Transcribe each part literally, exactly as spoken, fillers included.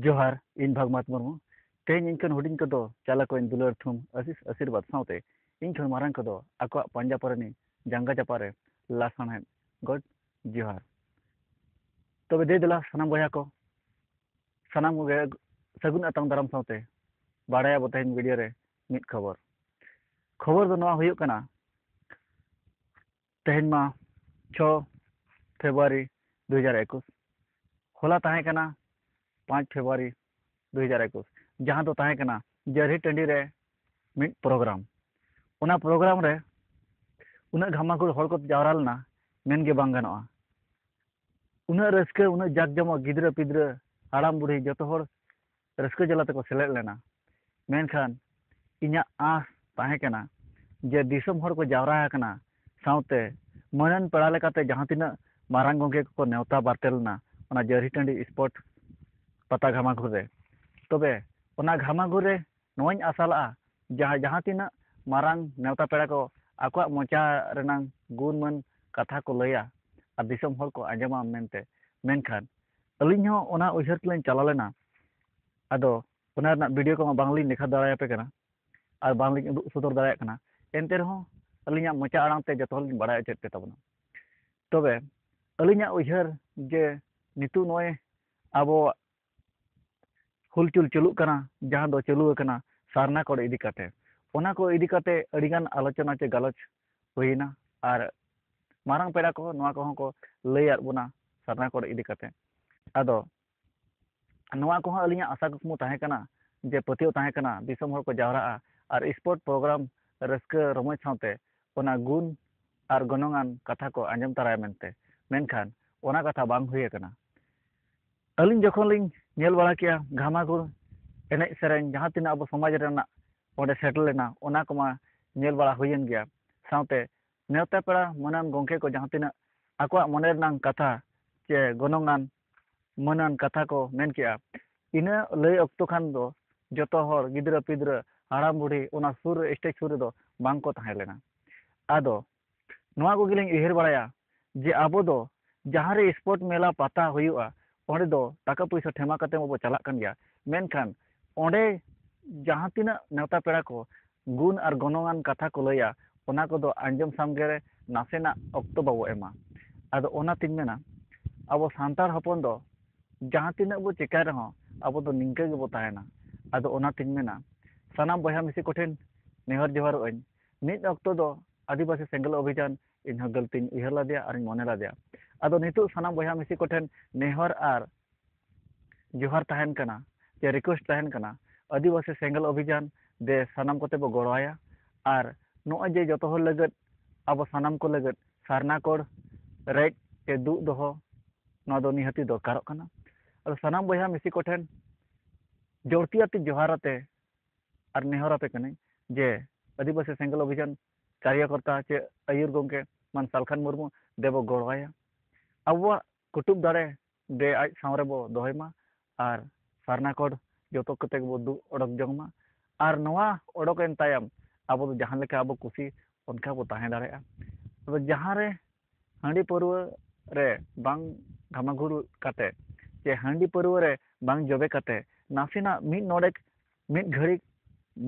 ᱡᱚᱦᱟᱨ, ᱤᱧ ᱵᱷᱟᱜᱽᱢᱟᱛ ᱢᱩᱨᱢᱩ᱾ ᱛᱮᱦᱮᱧ ᱤᱧ ᱠᱷᱚᱱ ᱦᱩᱰᱤᱧ ᱠᱚᱫᱚ ᱪᱟᱞᱟ ᱠᱚᱣᱟᱧ ᱫᱩᱞᱟᱹᱲ ᱛᱷᱩᱢ, ᱟᱥᱤᱥ ᱟᱥᱤᱨᱵᱟᱫᱽ ᱥᱟᱶᱛᱮ ᱤᱧ ᱠᱷᱚᱱ ᱢᱟᱨᱟᱝ ᱠᱚᱫᱚ ᱟᱠᱚᱣᱟᱜ ᱯᱟᱸᱡᱟ ᱯᱚᱨᱮᱱᱤ ᱡᱟᱸᱜᱟ ᱪᱟᱯᱟ ᱨᱮ ᱞᱟᱥᱟᱬᱦᱮᱫ ᱜᱚᱰ ᱡᱚᱦᱟᱨ᱾ ᱛᱚᱵᱮ ᱫᱮ ᱫᱮᱞᱟ ᱥᱟᱱᱟᱢ ᱵᱚᱭᱦᱟ ᱠᱚ, ᱥᱟᱱᱟᱢ ᱠᱚᱜᱮ ᱥᱟᱹᱜᱩᱱ ᱟᱛᱟᱝ ᱫᱟᱨᱟᱢ ᱥᱟᱶᱛᱮ ᱵᱟᱲᱟᱭᱟᱵᱚ ᱛᱮᱦᱮᱧ ᱵᱷᱤᱰᱤᱭᱳ ᱨᱮ ᱢᱤᱫ ᱠᱷᱚᱵᱚᱨ᱾ ᱠᱷᱚᱵᱚᱨ ᱫᱚ ᱱᱚᱣᱟ ᱦᱩᱭᱩᱜ ᱠᱟᱱᱟ, ᱛᱮᱦᱮᱧ ᱢᱟ ᱪᱷᱚ ᱯᱷᱮᱵᱽᱨᱩᱣᱟᱨᱤ ᱫᱩ ᱦᱟᱡᱟᱨ ᱮᱠᱩᱥ, ᱦᱚᱞᱟ ᱛᱟᱦᱮᱸ ᱠᱟᱱᱟ ᱯᱟᱸᱪ ᱯᱷᱮᱵᱽᱨᱩᱣᱟᱨᱤ ᱫᱩ ᱦᱟᱡᱟᱨ ᱮᱠᱩᱥ, ᱡᱟᱦᱟᱸ ᱫᱚ ᱛᱟᱦᱮᱸ ᱠᱟᱱᱟ ᱡᱟᱹᱨᱦᱤ ᱴᱟᱺᱰᱤ ᱨᱮ ᱢᱤᱫ ᱯᱨᱳᱜᱨᱟᱢ᱾ ᱚᱱᱟ ᱯᱨᱳᱜᱨᱟᱢ ᱨᱮ ᱩᱱᱟᱹᱜ ᱜᱷᱟᱢᱟᱜᱷᱩᱲ ᱦᱚᱲ ᱠᱚ ᱡᱟᱣᱨᱟ ᱞᱮᱱᱟ, ᱢᱮᱱ ᱜᱮ ᱵᱟᱝ ᱜᱟᱱᱚᱜᱼᱟ᱾ ᱩᱱᱟᱹᱜ ᱨᱟᱹᱥᱠᱟᱹ, ᱩᱱᱟᱹᱜ ᱡᱟᱠ ᱡᱚᱢᱚᱠ, ᱜᱤᱫᱽᱨᱟᱹ ᱯᱤᱫᱽᱨᱟᱹ, ᱦᱟᱲᱟᱢ ᱵᱩᱲᱦᱤ ᱡᱚᱛᱚ ᱦᱚᱲ ᱨᱟᱹᱥᱠᱟᱹ ᱡᱟᱞᱟ ᱛᱮᱠᱚ ᱥᱮᱞᱮᱫ ᱞᱮᱱᱟ᱾ ᱢᱮᱱᱠᱷᱟᱱ ᱤᱧᱟᱹᱜ ᱟᱸᱥ ᱛᱟᱦᱮᱸ ᱠᱟᱱᱟ ᱡᱮ ᱫᱤᱥᱚᱢ ᱦᱚᱲ ᱠᱚ ᱡᱟᱣᱨᱟ ᱟᱠᱟᱱᱟ, ᱥᱟᱶᱛᱮ ᱢᱟᱹᱱᱟᱱ ᱯᱮᱲᱟ ᱞᱮᱠᱟᱛᱮ ᱡᱟᱦᱟᱸ ᱛᱤᱱᱟᱹᱜ ᱢᱟᱨᱟᱝ ᱜᱚᱢᱠᱮ ᱠᱚᱠᱚ ᱱᱮᱣᱛᱟ ᱵᱟᱨᱛᱮ ᱞᱮᱱᱟ ᱚᱱᱟ ᱡᱟᱹᱨᱦᱤ ᱴᱟᱺᱰᱤ ᱥᱯᱳᱨᱴ ᱯᱟᱛᱟ ᱜᱷᱟᱢᱟᱜᱷᱩᱨ ᱨᱮ᱾ ᱛᱚᱵᱮ ᱚᱱᱟ ᱜᱷᱟᱢᱟᱜᱷᱩᱨ ᱨᱮ ᱱᱚᱣᱟᱧ ᱟᱥᱟ ᱞᱟᱜᱼᱟ, ᱡᱟᱦᱟᱸ, ᱡᱟᱦᱟᱸ ᱛᱤᱱᱟᱹᱜ ᱢᱟᱨᱟᱝ ᱱᱮᱣᱛᱟ ᱯᱮᱲᱟ ᱠᱚ ᱟᱠᱚᱣᱟᱜ ᱢᱚᱪᱟ ᱨᱮᱱᱟᱝ ᱜᱩᱱ ᱢᱟᱹᱱ ᱠᱟᱛᱷᱟ ᱠᱚ ᱞᱟᱹᱭᱟ ᱟᱨ ᱫᱤᱥᱚᱢ ᱦᱚᱲ ᱠᱚ ᱟᱸᱡᱚᱢᱟ ᱢᱮᱱᱛᱮ᱾ ᱢᱮᱱᱠᱷᱟᱱ ᱟᱹᱞᱤᱧ ᱦᱚᱸ ᱚᱱᱟ ᱩᱭᱦᱟᱹᱨ ᱛᱮᱞᱤᱧ ᱪᱟᱞᱟᱣ ᱞᱮᱱᱟ᱾ ᱟᱫᱚ ᱚᱱᱟ ᱨᱮᱱᱟᱜ ᱵᱷᱤᱰᱤᱭᱳ ᱠᱚᱢᱟ ᱵᱟᱝᱞᱤᱧ ᱫᱮᱠᱷᱟᱣ ᱫᱟᱲᱮᱭᱟᱯᱮ ᱠᱟᱱᱟ ᱟᱨ ᱵᱟᱝᱞᱤᱧ ᱩᱫᱩᱜ ᱥᱚᱫᱚᱨ ᱫᱟᱲᱮᱭᱟᱜ ᱠᱟᱱᱟ᱾ ᱮᱱᱛᱮ ᱨᱮᱦᱚᱸ ᱟᱹᱞᱤᱧᱟᱜ ᱢᱚᱪᱟ ᱟᱲᱟᱝ ᱛᱮ ᱡᱚᱛᱚ ᱦᱚᱲ ᱞᱤᱧ ᱵᱟᱲᱟᱭ ᱦᱚᱪᱚᱭᱮᱫ ᱯᱮ ᱛᱟᱵᱚᱱᱟ᱾ ᱛᱚᱵᱮ ᱟᱹᱞᱤᱧᱟᱜ ᱩᱭᱦᱟᱹᱨ ᱡᱮ ᱱᱤᱛᱚᱜ ᱱᱚᱜᱼᱚᱭ ᱟᱵᱚ ᱦᱩᱞᱪᱩᱞ ᱪᱟᱹᱞᱩᱜ ᱠᱟᱱᱟ, ᱡᱟᱦᱟᱸ ᱫᱚ ᱪᱟᱹᱞᱩ ᱟᱠᱟᱱᱟ ᱥᱟᱨᱱᱟ ᱠᱳᱰ ᱤᱫᱤ ᱠᱟᱛᱮ, ᱚᱱᱟ ᱠᱚ ᱤᱫᱤ ᱠᱟᱛᱮ ᱟᱹᱰᱤᱜᱟᱱ ᱟᱞᱳᱪᱚᱱᱟ ᱪᱮ ᱜᱟᱞᱚᱪ ᱦᱩᱭᱮᱱᱟ ᱟᱨ ᱢᱟᱨᱟᱝ ᱯᱮᱲᱟ ᱠᱚ ᱱᱚᱣᱟ ᱠᱚᱦᱚᱸ ᱠᱚ ᱞᱟᱹᱭᱟᱫ ᱵᱚᱱᱟ ᱥᱟᱨᱱᱟ ᱠᱳᱰ ᱤᱫᱤ ᱠᱟᱛᱮ᱾ ᱟᱫᱚ ᱱᱚᱣᱟ ᱠᱚᱦᱚᱸ ᱟᱹᱞᱤᱧᱟᱜ ᱟᱥᱟ ᱠᱩᱠᱢᱩ ᱛᱟᱦᱮᱸ ᱠᱟᱱᱟ ᱡᱮ ᱯᱟᱹᱛᱭᱟᱹᱣ ᱛᱟᱦᱮᱸ ᱠᱟᱱᱟ ᱫᱤᱥᱚᱢ ᱦᱚᱲ ᱠᱚ ᱡᱟᱣᱨᱟᱜᱼᱟ ᱟᱨ ᱥᱯᱳᱨᱴ ᱯᱨᱳᱜᱨᱟᱢ ᱨᱟᱹᱥᱠᱟᱹ ᱨᱚᱢᱚᱡᱽ ᱥᱟᱶᱛᱮ ᱚᱱᱟ ᱜᱩᱱ ᱟᱨ ᱜᱚᱱᱚᱝᱟᱱ ᱠᱟᱛᱷᱟ ᱠᱚ ᱟᱸᱡᱚᱢ ᱛᱟᱨᱟᱭᱟ ᱢᱮᱱᱛᱮ᱾ ᱢᱮᱱᱠᱷᱟᱱ ᱚᱱᱟ ᱠᱟᱛᱷᱟ ᱵᱟᱝ ᱦᱩᱭ ᱟᱠᱟᱱᱟ᱾ ᱟᱹᱞᱤᱧ ᱡᱚᱠᱷᱚᱱ ᱞᱤᱧ ᱧᱮᱞ ᱵᱟᱲᱟ ᱠᱮᱜᱼᱟ ᱜᱷᱟᱢᱟᱜᱷᱩᱲ ᱮᱱᱮᱡ ᱥᱮᱨᱮᱧ, ᱡᱟᱦᱟᱸ ᱛᱤᱱᱟᱹᱜ ᱟᱵᱚ ᱥᱚᱢᱟᱡᱽ ᱨᱮᱱᱟᱜ ᱚᱸᱰᱮ ᱥᱮᱴᱮᱨ ᱞᱮᱱᱟ, ᱚᱱᱟ ᱠᱚᱢᱟ ᱧᱮᱞ ᱵᱟᱲᱟ ᱦᱩᱭᱮᱱ ᱜᱮᱭᱟ᱾ ᱥᱟᱶᱛᱮ ᱱᱮᱣᱛᱟ ᱯᱮᱲᱟ ᱢᱟᱹᱱᱟᱱ ᱜᱚᱢᱠᱮ ᱠᱚ ᱡᱟᱦᱟᱸ ᱛᱤᱱᱟᱹᱜ ᱟᱠᱚᱣᱟᱜ ᱢᱚᱱᱮ ᱨᱮᱱᱟᱜ ᱠᱟᱛᱷᱟ ᱪᱮ ᱜᱚᱱᱚᱝᱟᱱ ᱢᱟᱹᱱᱟᱱ ᱠᱟᱛᱷᱟ ᱠᱚ ᱢᱮᱱ ᱠᱮᱜᱼᱟ, ᱤᱱᱟᱹ ᱞᱟᱹᱭ ᱚᱠᱛᱚ ᱠᱷᱟᱱ ᱫᱚ ᱡᱚᱛᱚ ᱦᱚᱲ, ᱜᱤᱫᱽᱨᱟᱹ ᱯᱤᱫᱽᱨᱟᱹ, ᱦᱟᱲᱟᱢ ᱵᱩᱲᱦᱤ, ᱚᱱᱟ ᱥᱩᱨ ᱨᱮ, ᱥᱴᱮᱡᱽ ᱥᱩᱨ ᱨᱮᱫᱚ ᱵᱟᱝ ᱠᱚ ᱛᱟᱦᱮᱸ ᱞᱮᱱᱟ᱾ ᱟᱫᱚ ᱱᱚᱣᱟ ᱠᱚᱜᱮ ᱞᱤᱧ ᱩᱭᱦᱟᱹᱨ ᱵᱟᱲᱟᱭᱟ ᱡᱮ ᱟᱵᱚ ᱫᱚ ᱡᱟᱦᱟᱸ ᱨᱮ ᱥᱯᱳᱨᱴ ᱢᱮᱞᱟ ᱯᱟᱛᱟ ᱦᱩᱭᱩᱜᱼᱟ, ᱚᱸᱰᱮ ᱫᱚ ᱴᱟᱠᱟ ᱯᱩᱭᱥᱟᱹ ᱴᱷᱮᱢᱟ ᱠᱟᱛᱮ ᱢᱟᱵᱚ ᱪᱟᱞᱟᱜ ᱠᱟᱱ ᱜᱮᱭᱟ, ᱢᱮᱱᱠᱷᱟᱱ ᱚᱸᱰᱮ ᱡᱟᱦᱟᱸ ᱛᱤᱱᱟᱹᱜ ᱱᱮᱣᱛᱟ ᱯᱮᱲᱟ ᱠᱚ ᱜᱩᱱ ᱟᱨ ᱜᱚᱱᱚᱝᱟᱱ ᱠᱟᱛᱷᱟ ᱠᱚ ᱞᱟᱹᱭᱟ, ᱚᱱᱟ ᱠᱚᱫᱚ ᱟᱸᱡᱚᱢ ᱥᱟᱢᱜᱮ ᱨᱮ ᱱᱟᱥᱮᱱᱟᱜ ᱚᱠᱛᱚ ᱵᱟᱵᱚ ᱮᱢᱟ᱾ ᱟᱫᱚ ᱚᱱᱟᱛᱤᱧ ᱢᱮᱱᱟ, ᱟᱵᱚ ᱥᱟᱱᱛᱟᱲ ᱦᱚᱯᱚᱱ ᱫᱚ ᱡᱟᱦᱟᱸ ᱛᱤᱱᱟᱹᱜ ᱵᱚ ᱪᱮᱠᱟᱭ ᱨᱮᱦᱚᱸ ᱟᱵᱚ ᱫᱚ ᱱᱤᱝᱠᱟᱹ ᱜᱮᱵᱚ ᱛᱟᱦᱮᱱᱟ᱾ ᱟᱫᱚ ᱚᱱᱟᱛᱤᱧ ᱢᱮᱱᱟ, ᱥᱟᱱᱟᱢ ᱵᱚᱭᱦᱟ ᱢᱤᱥᱤ ᱠᱚᱴᱷᱮᱱ ᱱᱮᱦᱚᱨ ᱡᱚᱦᱟᱨᱚᱜ ᱟᱹᱧ, ᱢᱤᱫ ᱚᱠᱛᱚ ᱫᱚ ᱟᱹᱫᱤᱵᱟᱹᱥᱤ ᱥᱮᱸᱜᱮᱞ ᱚᱵᱷᱤᱡᱟᱱ ᱤᱧ ᱦᱚᱸ ᱜᱟᱹᱞᱛᱤᱧ ᱩᱭᱦᱟᱹᱨ ᱞᱮᱫᱮᱭᱟ ᱟᱨᱤᱧ ᱢᱚᱱᱮ ᱞᱮᱫᱮᱭᱟ᱾ ᱟᱫᱚ ᱱᱤᱛᱚᱜ ᱥᱟᱱᱟᱢ ᱵᱚᱭᱦᱟ ᱢᱤᱥᱤ ᱠᱚᱴᱷᱮᱱ ᱱᱮᱦᱚᱨ ᱟᱨ ᱡᱚᱦᱟᱨ ᱛᱟᱦᱮᱱ ᱠᱟᱱᱟ, ᱪᱮ ᱨᱤᱠᱩᱭᱮᱥᱴ ᱛᱟᱦᱮᱱ ᱠᱟᱱᱟ, ᱟᱹᱫᱤᱵᱟᱹᱥᱤ ᱥᱮᱸᱜᱮᱞ ᱚᱵᱷᱤᱡᱟᱱ ᱫᱮ ᱥᱟᱱᱟᱢ ᱠᱚᱛᱮ ᱵᱚ ᱜᱚᱲᱚ ᱟᱭᱟ᱾ ᱟᱨ ᱱᱚᱜᱼᱚᱭ ᱡᱮ ᱡᱚᱛᱚ ᱦᱚᱲ ᱞᱟᱹᱜᱤᱫ, ᱟᱵᱚ ᱥᱟᱱᱟᱢ ᱠᱚ ᱞᱟᱹᱜᱤᱫ ᱥᱟᱨᱱᱟ ᱠᱳᱰ ᱨᱮᱡ ᱪᱮ ᱫᱩᱜ ᱫᱚᱦᱚ, ᱱᱚᱣᱟ ᱫᱚ ᱱᱤᱦᱟᱹᱛᱤ ᱫᱚᱨᱠᱟᱨᱚᱜ ᱠᱟᱱᱟ᱾ ᱟᱫᱚ ᱥᱟᱱᱟᱢ ᱵᱚᱭᱦᱟ ᱢᱤᱥᱤ ᱠᱚᱴᱷᱮᱱ ᱡᱚᱲᱛᱤ ᱟᱛᱮ ᱡᱚᱦᱟᱨ ᱟᱛᱮ ᱟᱨ ᱱᱮᱦᱚᱨ ᱟᱯᱮ ᱠᱟᱹᱱᱟᱹᱧ ᱡᱮ ᱟᱹᱫᱤᱵᱟᱹᱥᱤ ᱥᱮᱸᱜᱮᱞ ᱚᱵᱷᱤᱡᱟᱱ ᱠᱟᱨᱭᱚᱠᱚᱨᱛᱟ ᱪᱮ ᱟᱹᱭᱩᱨ ᱜᱚᱢᱠᱮ ᱢᱟᱱ ᱥᱟᱞᱠᱷᱟᱱ ᱢᱩᱨᱢᱩ ᱫᱮᱵᱚ ᱜᱚᱲᱚ ᱟᱭᱟ᱾ ᱟᱵᱚᱣᱟᱜ ᱠᱩᱴᱩᱵ ᱫᱟᱲᱮ ᱫᱮ ᱟᱡ ᱥᱟᱶ ᱨᱮᱵᱚ ᱫᱚᱦᱚᱭ ᱢᱟ ᱟᱨ ᱥᱟᱨᱱᱟ ᱠᱳᱰ ᱡᱚᱛᱚ ᱠᱚᱛᱮ ᱜᱮᱵᱚ ᱫᱩᱜ ᱚᱰᱚᱠ ᱡᱚᱝ ᱢᱟ᱾ ᱟᱨ ᱱᱚᱣᱟ ᱚᱰᱚᱠ ᱮᱱ ᱛᱟᱭᱚᱢ ᱟᱵᱚ ᱫᱚ ᱡᱟᱦᱟᱸ ᱞᱮᱠᱟ ᱟᱵᱚ ᱠᱩᱥᱤ ᱚᱱᱠᱟ ᱵᱚ ᱛᱟᱦᱮᱸ ᱫᱟᱲᱮᱭᱟᱜᱼᱟ᱾ ᱟᱫᱚ ᱡᱟᱦᱟᱸ ᱨᱮ ᱦᱟᱺᱰᱤ ᱯᱟᱹᱨᱣᱟᱹ ᱨᱮ ᱵᱟᱝ ᱜᱷᱟᱢᱟᱜᱷᱩᱲ ᱠᱟᱛᱮ ᱪᱮ ᱦᱟᱺᱰᱤ ᱯᱟᱹᱨᱣᱟᱹ ᱨᱮ ᱵᱟᱝ ᱡᱚᱵᱮ ᱠᱟᱛᱮ ᱱᱟᱥᱮᱱᱟᱜ ᱢᱤᱫ ᱱᱚᱰᱮᱠ ᱢᱤᱫ ᱜᱷᱟᱹᱲᱤᱡ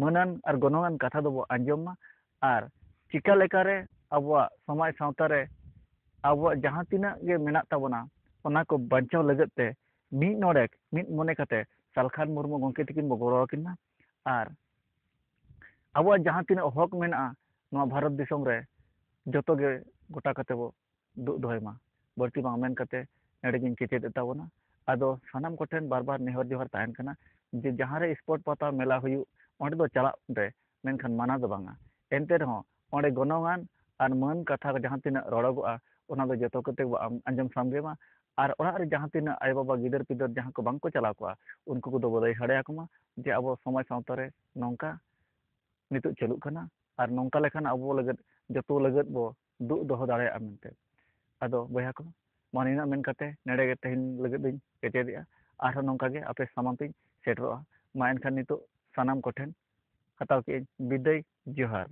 ᱢᱟᱹᱱᱟᱱ ᱟᱨ ᱜᱚᱱᱚᱝᱟᱱ ᱠᱟᱛᱷᱟ ᱫᱚᱵᱚ ᱟᱸᱡᱚᱢ ᱢᱟ᱾ ᱟᱨ ᱪᱤᱠᱟ ᱞᱮᱠᱟᱨᱮ ᱟᱵᱚᱣᱟᱜ ᱥᱚᱢᱟᱡᱽ ᱥᱟᱶᱛᱟ ᱨᱮ ᱟᱵᱚᱣᱟᱜ ᱡᱟᱦᱟᱸ ᱛᱤᱱᱟᱹᱜ ᱜᱮ ᱢᱮᱱᱟᱜ ᱛᱟᱵᱚᱱᱟ, ᱚᱱᱟ ᱠᱚ ᱵᱟᱧᱪᱟᱣ ᱞᱟᱹᱜᱤᱫ ᱛᱮ ᱢᱤᱫ ᱱᱚᱰᱮᱠ ᱢᱤᱫ ᱢᱚᱱᱮ ᱠᱟᱛᱮ ᱥᱟᱞᱠᱷᱟᱱ ᱢᱩᱨᱢᱩ ᱜᱚᱢᱠᱮ ᱛᱤᱠᱤᱱ ᱵᱚ ᱜᱚᱲᱚ ᱟᱹᱠᱤᱱ ᱢᱟ᱾ ᱟᱨ ᱟᱵᱚᱣᱟᱜ ᱡᱟᱦᱟᱸ ᱛᱤᱱᱟᱹᱜ ᱦᱚᱠ ᱢᱮᱱᱟᱜᱼᱟ ᱱᱚᱣᱟ ᱵᱷᱟᱨᱚᱛ ᱫᱤᱥᱚᱢ ᱨᱮ, ᱡᱚᱛᱚ ᱜᱮ ᱜᱚᱴᱟ ᱠᱟᱛᱮ ᱵᱚ ᱫᱩᱜ ᱫᱚᱦᱚᱭ ᱢᱟ᱾ ᱵᱟᱹᱲᱛᱤ ᱵᱟᱝ ᱢᱮᱱ ᱠᱟᱛᱮ ᱱᱚᱰᱮ ᱜᱤᱧ ᱠᱮᱪᱮᱫ ᱮᱫ ᱛᱟᱵᱚᱱᱟ᱾ ᱟᱫᱚ ᱥᱟᱱᱟᱢ ᱠᱚᱴᱷᱮᱱ ᱵᱟᱨ ᱵᱟᱨ ᱱᱮᱦᱚᱨ ᱡᱚᱦᱟᱨ ᱛᱟᱦᱮᱱ ᱠᱟᱱᱟ ᱡᱮ ᱡᱟᱦᱟᱸ ᱨᱮ ᱥᱯᱳᱨᱴ ᱯᱟᱛᱟ ᱢᱮᱞᱟ ᱦᱩᱭᱩᱜ, ᱚᱸᱰᱮ ᱫᱚ ᱪᱟᱞᱟᱜ ᱨᱮ, ᱢᱮᱱᱠᱷᱟᱱ ᱢᱟᱱᱟ ᱫᱚ ᱵᱟᱝᱟ᱾ ᱮᱱᱛᱮ ᱨᱮᱦᱚᱸ ᱚᱸᱰᱮ ᱜᱚᱱᱚᱝᱟᱱ ᱟᱨ ᱢᱟᱹᱱ ᱠᱟᱛᱷᱟ ᱡᱟᱦᱟᱸ ᱛᱤᱱᱟᱹᱜ ᱨᱚᱲᱚᱜᱚᱜᱼᱟ, ᱚᱱᱟ ᱫᱚ ᱡᱚᱛᱚ ᱠᱚᱛᱮ ᱵᱚ ᱟᱸᱡᱚᱢ ᱥᱟᱢᱜᱮ ᱢᱟ᱾ ᱟᱨ ᱚᱲᱟᱜ ᱨᱮ ᱡᱟᱦᱟᱸ ᱛᱤᱱᱟᱹᱜ ᱟᱭᱳᱼᱵᱟᱵᱟ ᱜᱤᱫᱟᱹᱨ ᱯᱤᱫᱟᱹᱨ ᱡᱟᱦᱟᱸ ᱠᱚ ᱵᱟᱝ ᱠᱚ ᱪᱟᱞᱟᱣ ᱠᱚᱜᱼᱟ, ᱩᱱᱠᱩ ᱠᱚᱫᱚ ᱵᱚ ᱞᱟᱹᱭ ᱥᱟᱰᱮ ᱟᱠᱚ ᱢᱟ ᱡᱮ ᱟᱵᱚ ᱥᱚᱢᱟᱡᱽ ᱥᱟᱶᱛᱟ ᱨᱮ ᱱᱚᱝᱠᱟ ᱱᱤᱛᱚᱜ ᱪᱟᱹᱞᱩᱜ ᱠᱟᱱᱟ ᱟᱨ ᱱᱚᱝᱠᱟ ᱞᱮᱠᱷᱟᱱ ᱟᱵᱚ ᱞᱟᱹᱜᱤᱫ, ᱡᱚᱛᱚ ᱞᱟᱹᱜᱤᱫ ᱵᱚ ᱫᱩᱜ ᱫᱚᱦᱚ ᱫᱟᱲᱮᱭᱟᱜᱼᱟ ᱢᱮᱱᱛᱮ᱾ ᱟᱫᱚ ᱵᱚᱭᱦᱟ ᱠᱚ, ᱢᱟ ᱱᱤᱱᱟᱹᱜ ᱢᱮᱱ ᱠᱟᱛᱮ ᱱᱚᱰᱮ ᱜᱮ ᱛᱮᱦᱮᱧ ᱞᱟᱹᱜᱤᱫ ᱫᱚᱧ ᱠᱮᱪᱮᱫᱮᱜᱼᱟ᱾ ᱟᱨᱦᱚᱸ ᱱᱚᱝᱠᱟ ᱜᱮ ᱟᱯᱮ ᱥᱟᱢᱟᱝ ᱛᱤᱧ ᱥᱮᱴᱮᱨᱚᱜᱼᱟ᱾ ᱢᱟ ᱮᱱᱠᱷᱟᱱ ᱱᱤᱛᱚᱜ ᱥᱟᱱᱟᱢ ᱠᱚᱴᱷᱮᱱ ᱦᱟᱛᱟᱣ ᱠᱮᱜᱼᱟᱹᱧ ᱵᱤᱫᱟᱹᱭ, ᱡᱚᱦᱟᱨ᱾